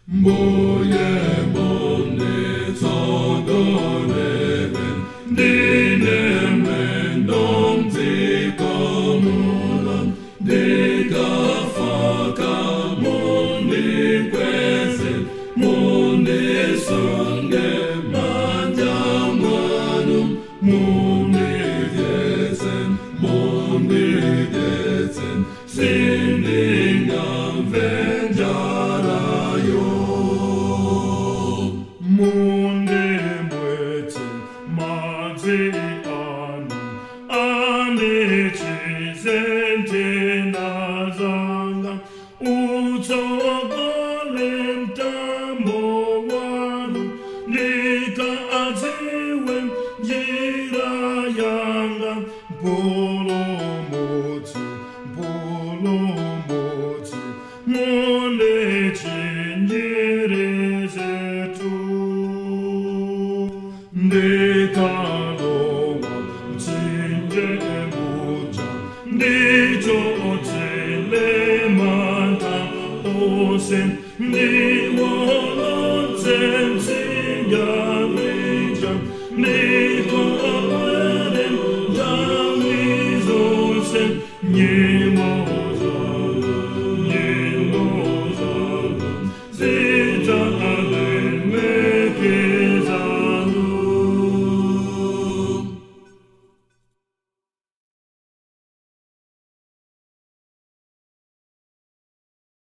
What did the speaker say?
Mbuye munditsogolere, ndine mlendo mdziko muno, ndikafooka mundikweze, mundisunge m'manja mwanu, mundidyetse, mundidyetse, sindingamve njalayo. Mundimwetse madzi anu, andichize nthenda zanga, utsogole mtambo wanu, ndikadziwe njira yanga, Mpulumutsi, Mpulumutsi, mundichinjirizetu. Ndikalowa mtsinje muja, ndichotsele mantha onse, ndiwolotse tsidya lija, ndikondwere nthawi zonse.